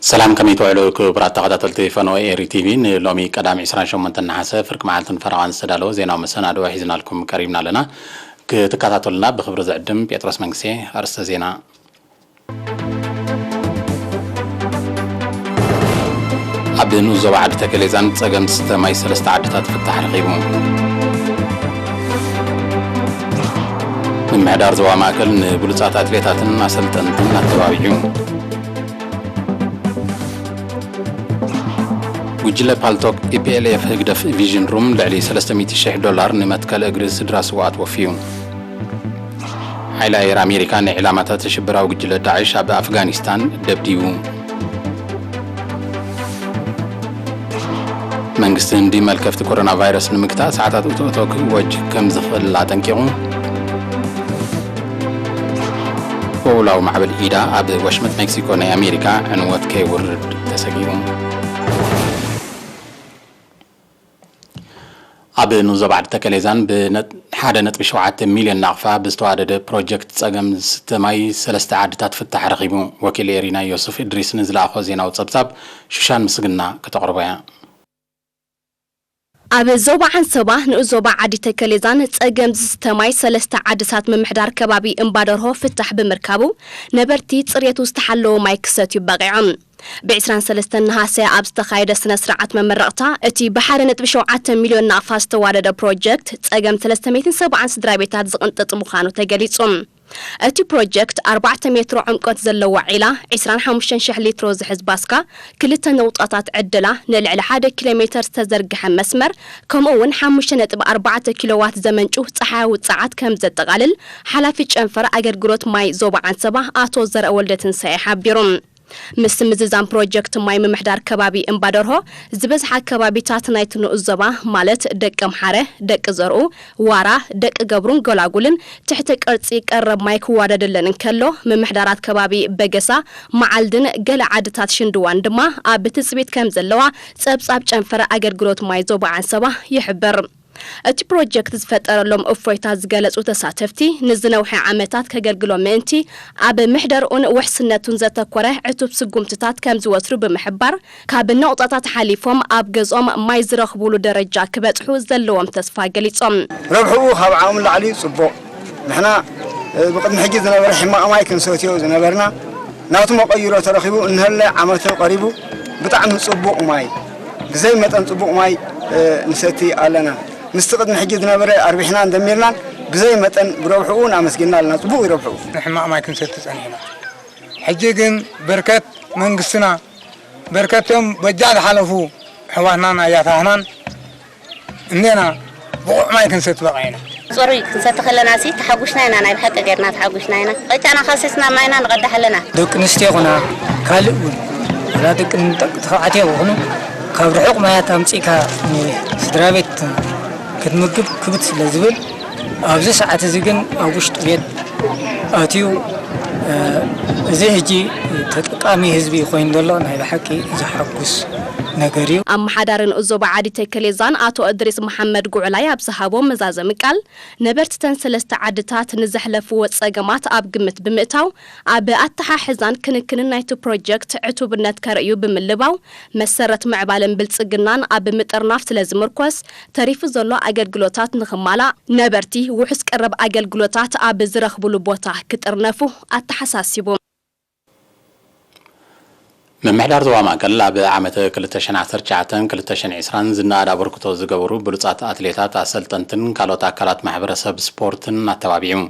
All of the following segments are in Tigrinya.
ሰላም፣ ከመይ ትውዕሉ ክቡራት ተኸታተልቲ ፈነወ ኤሪ ቲቪ? ንሎሚ ቀዳም ዕስራን ሸሞንተን ነሓሰ ፍርቂ መዓልትን ፈረቓን ዝተዳለወ ዜናዊ መሰናድኦ ሒዝናልኩም ቀሪብና ኣለና። ክትከታተሉና ብኽብሪ ዝዕድም ጴጥሮስ መንግስቴ። ኣርእስተ ዜና። ኣብ ንኡስ ዞባ ዓዲ ተከሌዛን ጸገም ዝስተ ማይ ሰለስተ ዓድታት ፍታሕ ረኺቡ። ምምሕዳር ዞባ ማእከል ንብሉጻት ኣትሌታትን ኣሰልጠንትን ኣተባቢዑ። ጉጅለ ፓልቶክ ኢ ፒ ኤል ኤፍ ህግደፍ ቪዥን ሩም ልዕሊ ሰለስተ ሚእቲ ሽሕ ዶላር ንመትከል እግሪ ስድራ ስውኣት ወፍዩ። ሓይሊ ኣየር ኣሜሪካ ንዕላማታት ሽበራዊ ጉጅለ ዳዕሽ ኣብ ኣፍጋኒስታን ደብዲቡ። መንግስቲ ህንዲ መልከፍቲ ኮሮና ቫይረስ ንምግታእ ሰዓታት እቶ እቶ ክእወጅ ከም ዝኽእል ኣጠንቂቑ። ፖውላዊ ማዕበል ኢዳ ኣብ ወሽመጥ ሜክሲኮ ናይ ኣሜሪካ ዕንወት ከይውርድ ተሰጊኡ። ኣብ ንኡስ ዞባ ዓዲ ተከሌዛን ብ ሓደ ነጥቢ ሸውዓተ ሚልዮን ናቕፋ ብዝተዋደደ ፕሮጀክት ጸገም ዝስተ ማይ ሰለስተ ዓድታት ፍታሕ ረኺቡ። ወኪል ኤሪና ዮሱፍ እድሪስ ንዝለኣኾ ዜናዊ ጸብጻብ ሹሻን ምስግና ከተቕርቦ እያ። ኣብ ዞባ ዓንሰባ ንኡስ ዞባ ዓዲ ተከሌዛን ጸገም ዝስተ ማይ ሰለስተ ዓድታት ምምሕዳር ከባቢ እምባደርሆ ፍታሕ ብምርካቡ ነበርቲ ጽሬቱ ዝተሓለወ ማይ ክሰትዩ በቒዖም። ብ ዕስራን ሰለስተን ነሃሰ ኣብ ዝተኻየደ ስነ ስርዓት መመረቕታ እቲ ብ ሓደ ነጥቢ ሸውዓተ ሚልዮን ናቕፋ ዝተዋደደ ፕሮጀክት ጸገም ሰለስተ ሚእትን ሰብዓን ስድራ ቤታት ዝቕንጥጥ ምዃኑ ተገሊጹ። እቲ ፕሮጀክት ኣርባዕተ ሜትሮ ዕምቆት ዘለዎ ዒላ፣ ዕስራን ሓሙሽተን ሽሕ ሊትሮ ዝሕዝ ባስካ፣ ክልተ ነቑጣታት ዕደላ፣ ንልዕሊ ሓደ ኪሎ ሜተር ዝተዘርግሐ መስመር፣ ከምኡ እውን ሓሙሽተ ነጥቢ ኣርባዕተ ኪሎዋት ዘመንጩ ጸሓያዊ ጸዓት ከም ዘጠቓልል ሓላፊ ጨንፈር ኣገልግሎት ማይ ዞባ ዓንሰባ ኣቶ ዘርአ ወልደትንሳኤ ሓቢሩ። ምስ ምዝዛም ፕሮጀክት ማይ ምምሕዳር ከባቢ እምባደርሆ፣ ዝበዝሓ ከባቢታት ናይቲ ንኡስ ዞባ ማለት ደቂ ኣምሓረ፣ ደቂ ዘርኡ፣ ዋራ፣ ደቂ ገብሩን ጎላጉልን ትሕቲ ቅርጺ ቀረብ ማይ ክዋደደለን እንከሎ፣ ምምሕዳራት ከባቢ በገሳ፣ መዓልድን ገለ ዓድታት ሽንድዋን ድማ ኣብ ትጽቢት ከም ዘለዋ ጸብጻብ ጨንፈር ኣገልግሎት ማይ ዞባ ዓንሰባ ይሕብር። እቲ ፕሮጀክት ዝፈጠረሎም እፎይታ ዝገለጹ ተሳተፍቲ፣ ንዝነውሐ ዓመታት ከገልግሎም ምእንቲ ኣብ ምሕደርኡን ውሕስነቱን ዘተኮረ ዕቱብ ስጉምትታት ከም ዝወስዱ ብምሕባር፣ ካብ ነቑጣታት ሓሊፎም ኣብ ገዝኦም ማይ ዝረኽቡሉ ደረጃ ክበጽሑ ዘለዎም ተስፋ ገሊጾም። ረብሕኡ ካብ ዓቕሙ ንላዕሊ እዩ ጽቡቕ። ንሕና፣ እ፣ ብቕድሚ ሕጂ ዝነበረ ሕማቕ ማይ ክንሰትዮ ዝነበርና፣ ናቱ መቐይሮ ተረኺቡ እንሀለ ዓመተ ቀሪቡ ብጣዕሚ ጽቡቕ ማይ፣ ብዘይ መጠን ጽቡቕ ማይ፣ እ፣ ንሰቲ ኣለና። ምስቲ ቅድሚ ሕጂ ዝነበረ ኣርቢሕናን ደሚርናን ብዘይ መጠን ብረብሕኡ ኣመስጊንና ኣለና። ጽቡቕ እዩ ረብሕኡ። ንሕማቕ ማይ ክንሰቲ ጸኒሕና። ሕጂ ግን በርከት መንግስትና፣ በርከት እዮም በጃ ዝሓለፉ ኣሕዋትናን ኣያታትናን እንዴና ብቑዕ ማይ ክንሰቲ በቒዕና። ጽሩይ ክንሰቲ ከለና ሲ ተሓጒስና ኢና፣ ናይ ብሓቂ ጌርና ተሓጒስና ኢና። ቐጫና ከሲስና ማይና ንቐዳሕ ኣለና። ደቂ ኣንስትዮ ይኹና ካልእ እውን፣ ዋላ ደቂ ደቂ ተባዕትዮ ይኹኑ፣ ካብ ርሑቕ ማያት ኣምጺእካ ንስድራ ቤት ክትምግብ ክብድ ስለ ዝብል፣ ኣብዚ ሰዓት እዚ ግን ኣብ ውሽጢ ቤት ኣትዩ፣ እ፣ እዚ ሕጂ ተጠቃሚ ህዝቢ ኮይኑ ዘሎ ናይ ብሓቂ ዘሓጉስ ነገር እዩ። ኣመሓዳሪ ንኡስ ዞባ ዓዲ ተከሌዛን ኣቶ እድሪስ መሓመድ ጉዕላይ ኣብ ዝሃቦ መዛዘሚ ቃል፣ ነበርትተን ሰለስተ ዓድታት ንዘሕለፍዎ ጸገማት ኣብ ግምት ብምእታው፣ ኣብ ኣተሓሕዛን ክንክንን ናይቲ ፕሮጀክት ዕቱብነት ከርእዩ ብምልባው፣ መሰረት ምዕባለን ብልጽግናን ኣብ ምጥርናፍ ስለ ዝምርኮስ፣ ተሪፉ ዘሎ ኣገልግሎታት ንኽማላእ፣ ነበርቲ ውሑስ ቀረብ ኣገልግሎታት ኣብ ዝረኽብሉ ቦታ ክጥርነፉ ኣተሓሳሲቡ። ምምሕዳር ዞባ ማእከል ኣብ ዓመት ክልተ ሽሕን ዓሰርተ ትሽዓተን ክልተ ሽሕን ዕስራን ዝነኣድ ኣበርክቶ ዝገበሩ ብሉጻት ኣትሌታት፣ ኣሰልጠንትን ካልኦት ኣካላት ማሕበረሰብ ስፖርትን ኣተባቢዑ።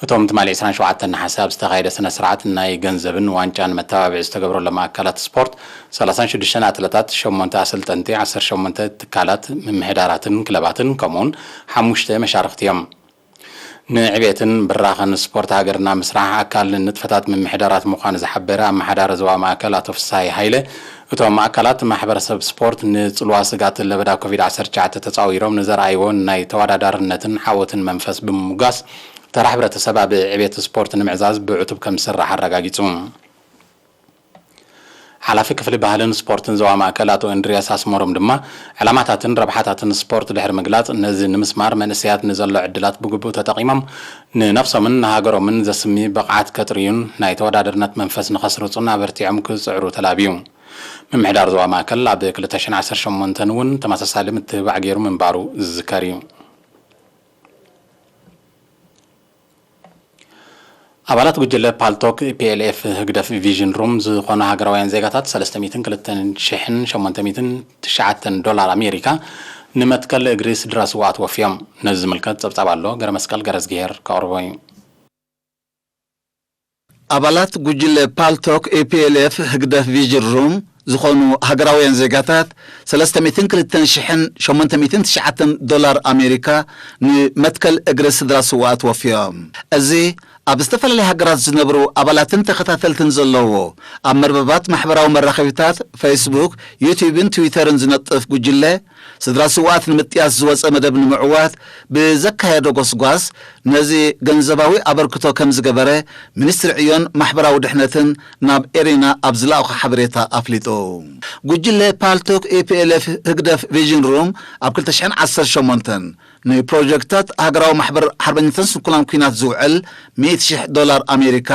እቶም ትማሊ ዕስራን ሸውዓተን ነሓሰ ኣብ ዝተኻየደ ስነ ስርዓት ናይ ገንዘብን ዋንጫን መተባብዒ ዝተገብረሎም ኣካላት ስፖርት፣ ሰላሳን ሽዱሽተን ኣትለታት፣ ሸሞንተ ኣሰልጠንቲ፣ ዓሰርተ ሸሞንተ ትካላት ምምሕዳራትን ክለባትን ከምኡውን ሓሙሽተ መሻርኽቲ እዮም። ንዕቤትን ብራኸን ስፖርት ሃገርና ምስራሕ ኣካል ንጥፈታት ምምሕዳራት ምዃኑ ዝሓበረ ኣመሓዳሪ ዞባ ማእከል ኣቶ ፍስሃየ ሃይለ፣ እቶም ኣካላት ማሕበረሰብ ስፖርት ንጽልዋ ስጋት ለበዳ ኮቪድ ዓሰርተ ትሽዓተ ተጻዊሮም ንዘርኣይዎ ናይ ተወዳዳርነትን ዓወትን መንፈስ ብምሙጋስ፣ ተራ ሕብረተሰብ ኣብ ዕቤት ስፖርት ንምዕዛዝ ብዕቱብ ከም ዝስራሕ ኣረጋጊጹ። ሓላፊ ክፍሊ ባህልን ስፖርትን ዞባ ማእከል ኣቶ እንድርያስ ኣስመሮም ድማ፣ ዕላማታትን ረብሓታትን ስፖርት ድሕሪ ምግላጽ፣ ነዚ ንምስማር መንእሰያት ንዘሎ ዕድላት ብግቡእ ተጠቒሞም ንነብሶምን ንሃገሮምን ዘስሚ ብቕዓት ከጥርዩን ናይ ተወዳደርነት መንፈስ ንኸስርጹን ኣበርቲዖም ክጽዕሩ ተላብዩ። ምምሕዳር ዞባ ማእከል ኣብ ክልተ ሽሕን ዓሰርተ ሸሞንተን እውን ተመሳሳሊ ምትብባዕ ገይሩ ምንባሩ ዝዝከር እዩ። ኣባላት ጉጅለ ፓልቶክ ፒኤልኤፍ ህግደፍ ቪዥን ሩም ዝኾኑ ሃገራውያን ዜጋታት ሰለስተ ሚእትን ክልተን ሽሕን ሸሞንተ ሚእትን ትሽዓተን ዶላር ኣሜሪካ ንመትከል እግሪ ስድራ ስውኣት ወፍዮም። ነዚ ዝምልከት ጸብጻብ ኣሎ፣ ገረ መስቀል ገረዝግሄር ከቕርቦ እዩ። ኣባላት ጉጅለ ፓልቶክ ፒኤልኤፍ ህግደፍ ቪዥን ሩም ዝኾኑ ሃገራውያን ዜጋታት ሰለስተ ሚእትን ክልተን ሽሕን ሸሞንተ ሚእትን ትሽዓተን ዶላር ኣሜሪካ ንመትከል እግሪ ስድራ ስውኣት ወፍዮም። እዚ ኣብ ዝተፈላለያ ሃገራት ዝነብሩ ኣባላትን ተኸታተልትን ዘለዎ ኣብ መርበባት ማሕበራዊ መራኸቢታት ፌስቡክ፣ ዩቲዩብን ትዊተርን ዝነጥፍ ጉጅለ፣ ስድራ ስውኣት ንምጥያስ ዝወጸ መደብ ንምዕዋት ብዘካየዶ ጎስጓስ፣ ነዚ ገንዘባዊ ኣበርክቶ ከም ዝገበረ ሚኒስትሪ ዕዮን ማሕበራዊ ድሕነትን ናብ ኤሪና ኣብ ዝለኣኾ ሓበሬታ ኣፍሊጡ። ጉጅለ ፓልቶክ ኢፒኤልኤፍ ህግደፍ ቪዥን ሩም ኣብ ክልተ ሽሕን ዓሰርተ ሸሞንተን ንፕሮጀክታት ሃገራዊ ማሕበር ሓርበኛታትን ስንኩላን ኲናት ዝውዕል ሚእቲ ሽሕ ዶላር ኣሜሪካ፣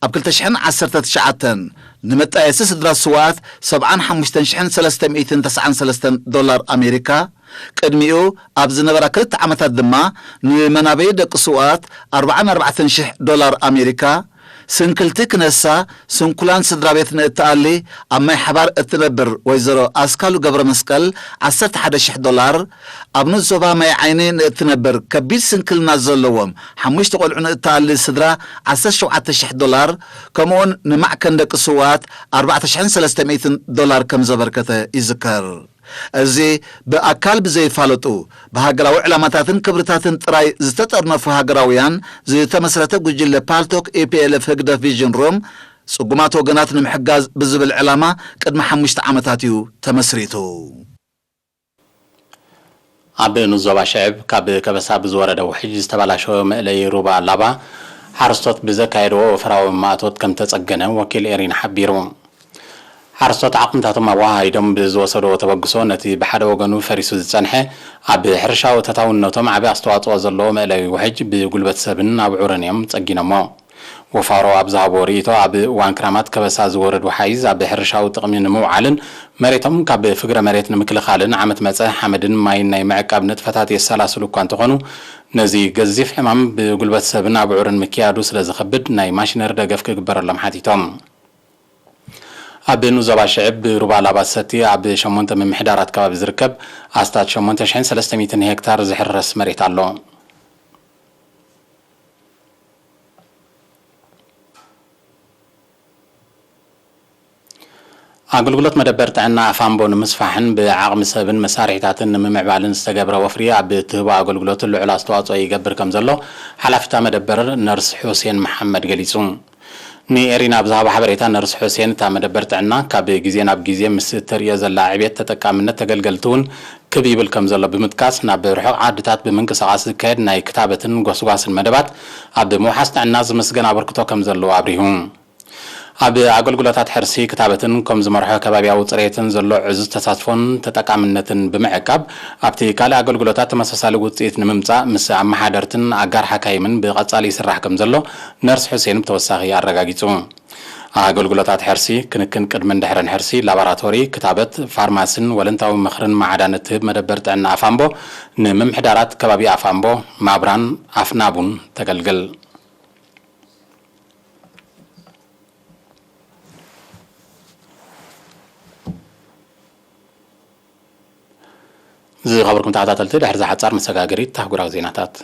ኣብ ክልተ ሽሕን ዓሰርተ ትሽዓተን ንመጣየሲ ስድራ ስውኣት ሰብዓን ሓሙሽተን ሽሕን ሰለስተ ሚእትን ተስዓን ሰለስተን ዶላር ኣሜሪካ፣ ቅድሚኡ ኣብ ዝነበራ ክልተ ዓመታት ድማ ንመናበዪ ደቂ ስውኣት ኣርባዓን ኣርባዕተን ሽሕ ዶላር ኣሜሪካ፣ ስንክልቲ ክነሳ ስንኩላን ስድራ ቤት ንእትኣሊ ኣብ ማይ ሓባር እትነብር ወይዘሮ ኣስካሉ ገብረ መስቀል ዓሰርተ ሓደ ሽሕ ዶላር፣ ኣብ ንኡስ ዞባ ማይ ዓይኒ ንእትነብር ከቢድ ስንክልና ዘለዎም ሓሙሽተ ቆልዑ ንእትኣሊ ስድራ ዓሰርተ ሸውዓተ ሽሕ ዶላር፣ ከምኡውን ንማዕከን ደቂ ስውኣት ኣርባዕተ ሽሕን ሰለስተ ሚእትን ዶላር ከም ዘበርከተ ይዝከር። እዚ ብኣካል ብዘይፋለጡ፣ ብሃገራዊ ዕላማታትን ክብርታትን ጥራይ ዝተጠርነፉ ሃገራውያን ዝተመስረተ ጉጅለ ፓልቶክ ኢፒኤልኤፍ ህግደፍ ቪዥን ሩም፣ ጽጉማት ወገናት ንምሕጋዝ ብዝብል ዕላማ ቅድሚ ሓሙሽተ ዓመታት እዩ ተመስሪቱ። ኣብ ንኡስ ዞባ ሽዕብ ካብ ከበሳ ብዝወረደ ውሕጅ ዝተበላሸወ መእለዪ ሩባ ላባ ሓረስቶት ብዘካየድዎ ወፍራዊ ማእቶት ከም ተጸገነ ወኪል ኤሪና ሓቢሩ። ሓረስቶት ዓቕምታቶም ኣወሃሂዶም ብዝወሰድዎ ተበግሶ ነቲ ብሓደ ወገኑ ፈሪሱ ዝጸንሐ ኣብ ሕርሻዊ ተታውነቶም ዓቢ ኣስተዋጽኦ ዘለዎ መእለዪ ውሕጅ ብጉልበት ሰብን ኣብዑርን እዮም ጸጊኖሞ። ወፋሮ ኣብ ዝሃቦ ርእይቶ፣ ኣብ እዋን ክራማት ከበሳ ዝወርድ ወሓይዝ ኣብ ሕርሻዊ ጥቕሚ ንምውዓልን መሬቶም ካብ ፍግረ መሬት ንምክልኻልን ዓመት መጸ ሓመድን ማይን ናይ ምዕቃብ ንጥፈታት የሰላስሉ እኳ እንተኾኑ፣ ነዚ ገዚፍ ዕማም ብጉልበት ሰብን ኣብዑርን ምክያዱ ስለ ዝኸብድ ናይ ማሽነሪ ደገፍ ክግበረሎም ሓቲቶም። ኣብ ንኡስ ዞባ ሽዕብ ብሩባ ላባ ዝሰቲ ኣብ ሸሞንተ ምምሕዳራት ከባቢ ዝርከብ ኣስታት ሸሞንተ ሽሕን ሰለስተ ሚእትን ሄክታር ዝሕረስ መሬት ኣሎ። ኣገልግሎት መደበር ጥዕና ኣፋምቦ ንምስፋሕን ብዓቕሚ ሰብን መሳርሒታትን ንምምዕባልን ዝተገብረ ወፍሪ ኣብ ትህቦ ኣገልግሎት ልዑል ኣስተዋጽኦ ይገብር ከም ዘሎ ሓላፊታ መደበር ነርስ ሑሴን መሓመድ ገሊጹ። ንኤሪና ኣብ ዝሃቦ ሓበሬታ ነርስ ሑሴን፣ እታ መደበር ጥዕና ካብ ግዜ ናብ ግዜ ምስ እተርእዮ ዘላ ዕቤት ተጠቃምነት ተገልገልቲ እውን ክብ ይብል ከም ዘሎ ብምጥቃስ፣ ናብ ርሑቕ ዓድታት ብምንቅስቓስ ዝካየድ ናይ ክታበትን ጎስጓስን መደባት ኣብ ምውሓስ ጥዕና ዝምስገን ኣበርክቶ ከም ዘለዎ ኣብሪሁ። ኣብ ኣገልግሎታት ሕርሲ ክታበትን ከም ዝመርሖ ከባቢያዊ ጽሬትን ዘሎ ዕዙዝ ተሳትፎን ተጠቃምነትን ብምዕቃብ፣ ኣብቲ ካልእ ኣገልግሎታት ተመሳሳሊ ውጽኢት ንምምጻእ ምስ ኣመሓደርትን ኣጋር ሓካይምን ብቐጻሊ ይስራሕ ከም ዘሎ ነርስ ሑሴን ብተወሳኺ ኣረጋጊጹ። ኣገልግሎታት ሕርሲ፣ ክንክን ቅድምን ድሕርን ሕርሲ፣ ላቦራቶሪ፣ ክታበት፣ ፋርማሲን ወለንታዊ ምኽርን ማዕዳን እትህብ መደበር ጥዕና ኣፋምቦ፣ ንምምሕዳራት ከባቢ ኣፋምቦ፣ ማብራን ኣፍናቡን ተገልግል። ዝኸበርኩም ተኸታተልቲ፣ ድሕሪ እዛ ሓጻር መሰጋገሪት ኣህጉራዊ ዜናታት።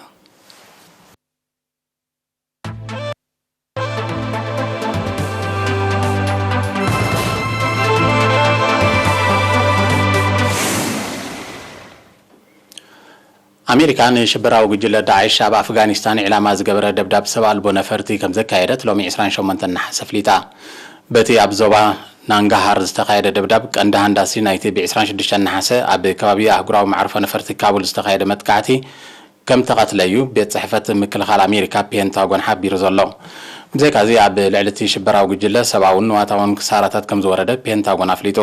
ኣሜሪካ ንሽበራዊ ጉጅለ ዳዕሽ ኣብ ኣፍጋኒስታን ዒላማ ዝገበረ ደብዳብ ሰብ ኣልቦ ነፈርቲ ከም ዘካየደት ሎሚ ዕስራን ሸሞንተን ነሓሰ ኣፍሊጣ። በቲ ኣብ ዞባ ናንጋሃር ዝተኻየደ ደብዳብ፣ ቀንዲ ሃንዳሲ ናይቲ ብ ዕስራን ሽዱሽተን ነሓሰ ኣብ ከባቢ ኣህጉራዊ መዕርፎ ነፈርቲ ካቡል ዝተኻየደ መጥቃዕቲ ከም ተቐትለ እዩ ቤት ጽሕፈት ምክልኻል ኣሜሪካ ፔንታጎን ሓቢሩ ዘሎ። ብዘይካዚ ኣብ ልዕሊ እቲ ሽበራዊ ጉጅለ ሰብኣውን ንዋታውን ክሳራታት ከም ዝወረደ ፔንታጎን ኣፍሊጡ።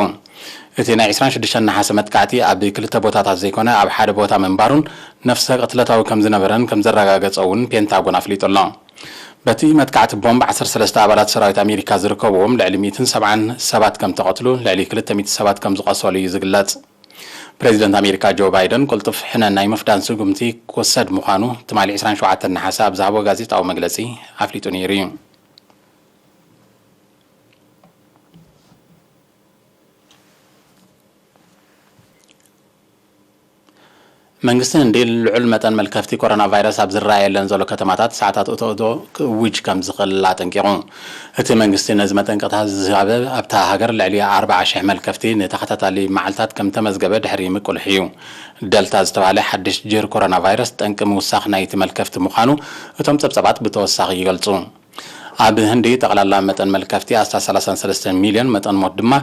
እቲ ናይ ዕስራን ሽዱሽተን ነሓሰ መጥቃዕቲ ኣብ ክልተ ቦታታት ዘይኮነ ኣብ ሓደ ቦታ ምንባሩን ነፍሰ ቅትለታዊ ከም ዝነበረን ከም ዘረጋገጸ እውን ፔንታጎን ኣፍሊጡ ኣሎ። በቲ መጥቃዕቲ ቦምብ ዓሰርተ ሰለስተ ኣባላት ሰራዊት ኣሜሪካ ዝርከብዎም ልዕሊ ሚእትን ሰብዓን ሰባት ከም ተቐትሉ፣ ልዕሊ ክልተ ሚእቲ ሰባት ከም ዝቐሰሉ እዩ ዝግለጽ። ፕሬዚደንት ኣሜሪካ ጆ ባይደን ቅልጡፍ ሕነ ናይ ምፍዳን ስጉምቲ ክወሰድ ምዃኑ ትማሊ ዕስራን ሸውዓተን ነሓሰ ኣብ ዝሃቦ ጋዜጣዊ መግለጺ ኣፍሊጡ ነይሩ እዩ። መንግስቲ ህንዲ ልዑል መጠን መልከፍቲ ኮሮና ቫይረስ ኣብ ዝረኣየለን ዘሎ ከተማታት ሰዓታት እቶ እቶ ክእውጅ ከም ዝኽእል ኣጠንቂቑ። እቲ መንግስቲ ነዚ መጠንቀቕታ ዝሃበ ኣብታ ሃገር ልዕሊ ኣርባዓ ሽሕ መልከፍቲ ንተኸታታሊ መዓልታት ከም ተመዝገበ ድሕሪ ምቅልሑ እዩ። ደልታ ዝተባህለ ሓድሽ ጅር ኮሮና ቫይረስ ጠንቂ ምውሳኽ ናይቲ መልከፍቲ ምዃኑ እቶም ጸብጸባት ብተወሳኺ ይገልጹ። ኣብ ህንዲ ጠቕላላ መጠን መልከፍቲ ኣስታት ሰላሳን ሰለስተን ሚልዮን፣ መጠን ሞት ድማ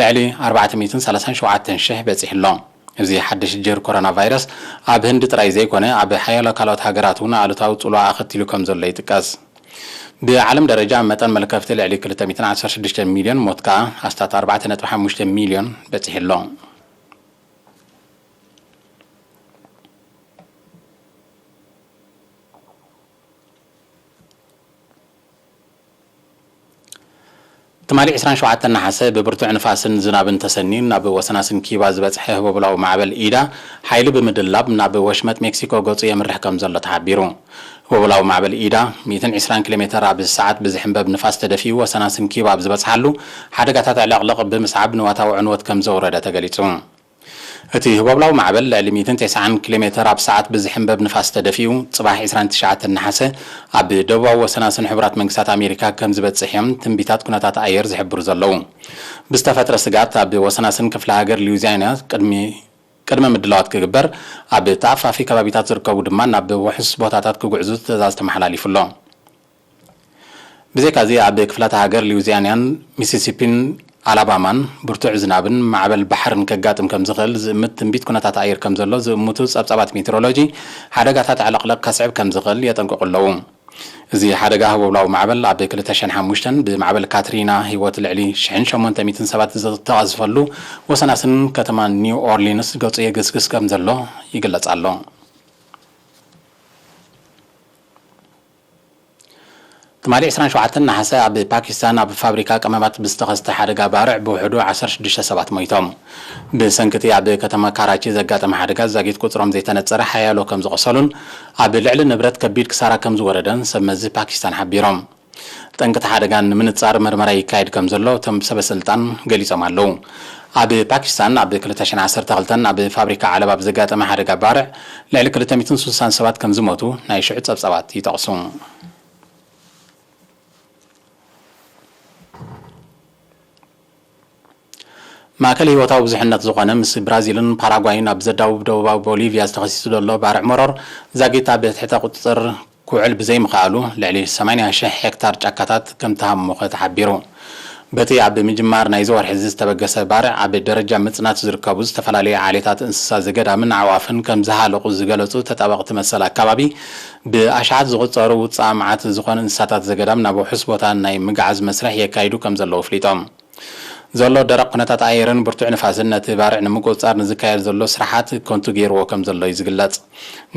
ልዕሊ ኣርባዕተ ሚእትን ሰላሳን ሸውዓተን ሽሕ በጺሑ ኣሎ። እዚ ሓድሽ ጅር ኮሮና ቫይረስ ኣብ ህንዲ ጥራይ ዘይኮነ ኣብ ሓያሎ ካልኦት ሃገራት እውን ኣሉታዊ ጽልዋ ኣኸቲሉ ከም ዘሎ ይጥቀስ። ብዓለም ደረጃ መጠን መልከፍቲ ልዕሊ ክልተ ሚእትን ዓሰርተ ሽዱሽተ ሚልዮን፣ ሞት ከኣ ኣስታት ኣርባዕተ ነጥቢ ሓሙሽተ ሚልዮን በጺሑ ኣሎ። ትማሊ ዕስራን ሸውዓተን ነሓሰ ብብርቱዕ ንፋስን ዝናብን ተሰንዩ ናብ ወሰናስን ኪባ ዝበጽሐ ህቦብላዊ ማዕበል ኢዳ ሓይሊ ብምድላብ ናብ ወሽመጥ ሜክሲኮ ገጹ የምርሕ ከም ዘሎ ተሓቢሩ። ህቦብላዊ ማዕበል ኢዳ ሚእትን ዕስራን ኪሎ ሜተር ኣብ ሰዓት ብዝሕንበብ ንፋስ ተደፊኡ ወሰናስን ኪባ ኣብ ዝበጽሓሉ ሓደጋታት ዕለቕለቕ ብምስዓብ ንዋታዊ ዕንወት ከም ዘውረደ ተገሊጹ። እቲ ህቦብላዊ ማዕበል ልዕሊ ሚእትን ተስዓን ኪሎ ሜተር ኣብ ሰዓት ብዝሕንበብ ንፋስ ተደፊኡ፣ ጽባሕ ዕስራን ትሽዓተን ነሓሰ ኣብ ደቡባዊ ወሰናስን ሕቡራት መንግስታት ኣሜሪካ ከም ዝበጽሕ እዮም ትንቢታት ኩነታት ኣየር ዝሕብሩ ዘለዉ። ብዝተፈጥረ ስግኣት ኣብ ወሰናስን ክፍለ ሃገር ሉዊዚያና ቅድሚ ቅድመ ምድላዋት ክግበር ኣብ ተኣፋፊ ከባቢታት ዝርከቡ ድማ ናብ ውሑስ ቦታታት ክጉዕዙ ትእዛዝ ተመሓላሊፉ ኣሎ። ብዘይካዚ ኣብ ክፍላተ ሃገር ሉዊዚያናን ሚሲሲፒን ኣላባማን ብርቱዕ ዝናብን ማዕበል ባሕርን ከጋጥም ከም ዝኽእል ዝእምት ትንቢት ኩነታት ኣየር ከም ዘሎ ዝእምቱ ጸብጻባት ሜትሮሎጂ ሓደጋታት ዕለቕለቕ ከስዕብ ከም ዝኽእል የጠንቅቑ ኣለዉ። እዚ ሓደጋ ህቦብላዊ ማዕበል ኣብ ክልተ ሽሕን ሓሙሽተን ብማዕበል ካትሪና ህይወት ልዕሊ ሽሕን ሸሞንተ ሚእትን ሰባት ዝተቐዝፈሉ ወሰናስን ከተማ ኒው ኦርሊንስ ገጹ የገስግስ ከም ዘሎ ይግለጽ ኣሎ። ትማሊ ዕስራን ሸውዓተን ነሓሰ ኣብ ፓኪስታን ኣብ ፋብሪካ ቀመማት ብዝተኸስተ ሓደጋ ባርዕ ብውሕዱ ዓሰርተ ሽዱሽተ ሰባት ሞይቶም። ብሰንኪ እቲ ኣብ ከተማ ካራቺ ዘጋጠመ ሓደጋ ዛጊት ቁጽሮም ዘይተነጸረ ሓያሎ ከም ዝቖሰሉን ኣብ ልዕሊ ንብረት ከቢድ ክሳራ ከም ዝወረደን ሰብ መዚ ፓኪስታን ሓቢሮም። ጠንቂ እቲ ሓደጋ ንምንጻር መርመራ ይካየድ ከም ዘሎ እቶም ሰበ ስልጣን ገሊጾም ኣለዉ። ኣብ ፓኪስታን ኣብ ክልተ ሽሕን ዓሰርተ ክልተን ኣብ ፋብሪካ ዓለባ ብዘጋጠመ ሓደጋ ባርዕ ልዕሊ ክልተ ሚእትን ስሳን ሰባት ከም ዝሞቱ ናይ ሽዑ ጸብጻባት ይጠቕሱ። ማእከል ህይወታዊ ብዙሕነት ዝኾነ ምስ ብራዚልን ፓራጓይን ኣብ ዘዳውብ ደቡባዊ ቦሊቪያ ዝተኸሲሱ ዘሎ ባርዕ መሮር ዛጊት ኣብ ትሕተ ቁጽጽር ክውዕል ብዘይምኽኣሉ ልዕሊ ሰማንያ ሽሕ ሄክታር ጫካታት ከም ተሃሞኸ ተሓቢሩ። በቲ ኣብ ምጅማር ናይዚ ወርሒ እዚ ዝተበገሰ ባርዕ ኣብ ደረጃ ምጽናት ዝርከቡ ዝተፈላለዩ ዓሌታት እንስሳ ዘገዳምን ኣዕዋፍን ከም ዝሃለቑ ዝገለጹ ተጣበቕቲ መሰል ኣካባቢ ብኣሽሓት ዝቑጸሩ ውጽኣ መዓት ዝኾኑ እንስሳታት ዘገዳም ናብ ውሑስ ቦታ ናይ ምግዓዝ መስርሕ የካይዱ ከም ዘለዉ ኣፍሊጦም። ዘሎ ደረቕ ኩነታት ኣየርን ብርቱዕ ንፋስን ነቲ ባርዕ ንምቁጽጻር ንዝካየድ ዘሎ ስራሓት ከንቱ ገይርዎ ከም ዘሎ እዩ ዝግለጽ።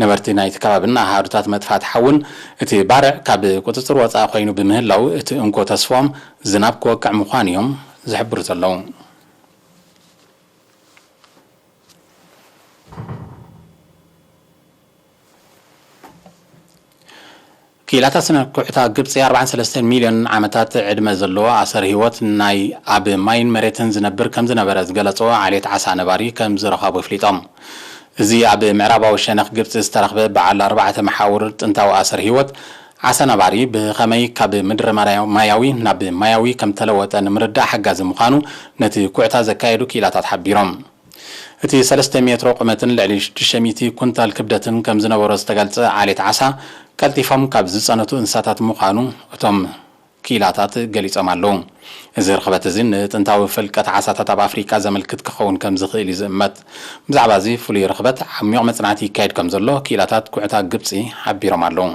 ነበርቲ ናይቲ ከባብን ኣሃዱታት መጥፋእቲ ሓውን እቲ ባርዕ ካብ ቁጽጽር ወጻኢ ኮይኑ ብምህላው እቲ እንኮ ተስፎም ዝናብ ክወቅዕ ምዃኑ እዮም ዝሕብሩ ዘለዉ። ክኢላታት ስነ ኩዕታ ግብጺ ኣርባዓን ሰለስተን ሚልዮን ዓመታት ዕድመ ዘለዎ ኣሰር ህይወት ናይ ኣብ ማይን መሬትን ዝነብር ከም ዝነበረ ዝገለጾ ዓሌት ዓሳ ነባሪ ከም ዝረኸቡ ኣፍሊጦም። እዚ ኣብ ምዕራባዊ ሸነኽ ግብጺ ዝተረኽበ በዓል ኣርባዕተ መሓውር ጥንታዊ ኣሰር ህይወት ዓሳ ነባሪ ብኸመይ ካብ ምድሪ ማርያ-፣ ማያዊ ናብ ማያዊ ከም ተለወጠ ንምርዳእ ሓጋዚ ምዃኑ ነቲ ኩዕታ ዘካየዱ ክኢላታት ሓቢሮም። እቲ ሰለስተ ሜትሮ ቁመትን ልዕሊ ሽዱሽተ ሚእቲ ኩንታል ክብደትን ከም ዝነበሮ ዝተገልጸ ዓሌት ዓሳ፣ ቀልጢፎም ካብ ዝጸነቱ እንስሳታት ምዃኑ እቶም ክኢላታት ገሊጾም ኣለዉ። እዚ ርኽበት እዚ ንጥንታዊ ፍልቀት ዓሳታት ኣብ ኣፍሪቃ ዘመልክት ክኸውን ከም ዝኽእል እዩ ዝእመት። ብዛዕባ እዚ ፍሉይ ርኽበት ዓሚቕ መጽናዕቲ ይካየድ ከም ዘሎ ክኢላታት ኩዕታ ግብጺ ሓቢሮም ኣለዉ።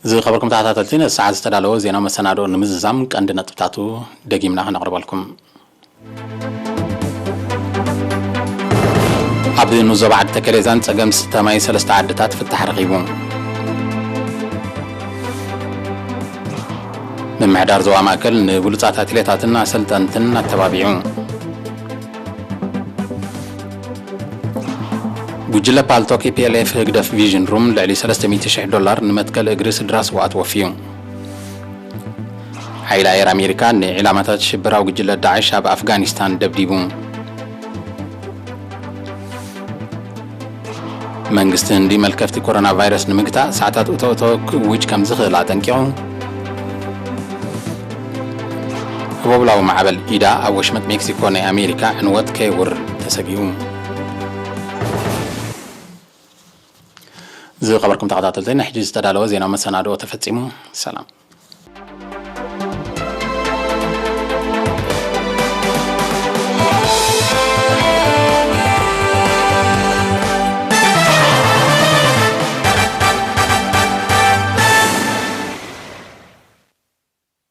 ዝኸበርኩም ተኸታተልቲ፣ ነዚ ሰዓት ዝተዳለወ ዜናዊ መሰናድኦ ንምዝዛም ቀንዲ ነጥብታቱ ደጊምና ከነቕርበልኩም። ኣብ ንኡስ ዞባ ዓዲ ተከሌዛን ጸገም ስተ ማይ ሰለስተ ዓድታት ፍታሕ ረኺቡ። ምምሕዳር ዞባ ማእከል ንብሉጻት ኣትሌታትን ኣሰልጠንትን ኣተባቢዑ። ጉጅለ ፓልቶክ ኢ ፒ ኤል ኤፍ ህግደፍ ቪዥን ሩም ልዕሊ ሰለስተ ሚእቲ ሽሕ ዶላር ንመትከል እግሪ ስድራ ስውኣት ወፍዩ። ሓይሊ ኣየር ኣሜሪካ ንዒላማታት ሽበራዊ ጉጅለ ዳዕሽ ኣብ ኣፍጋኒስታን ደብዲቡ። መንግስቲ ህንዲ መልከፍቲ ኮሮና ቫይረስ ንምግታእ ሰዓታት እቶ እቶ ክእውጅ ከም ዝኽእል ኣጠንቂቑ። ህቦብላዊ ማዕበል ኢዳ ኣብ ወሽመጥ ሜክሲኮ ናይ ኣሜሪካ ዕንወት ከየውርድ ተሰጊኡ። ዝኸበርኩም ተኸታተልቲ፣ ናይ ሕጂ ዝተዳለወ ዜናዊ መሰናድኦ ተፈጺሙ። ሰላም።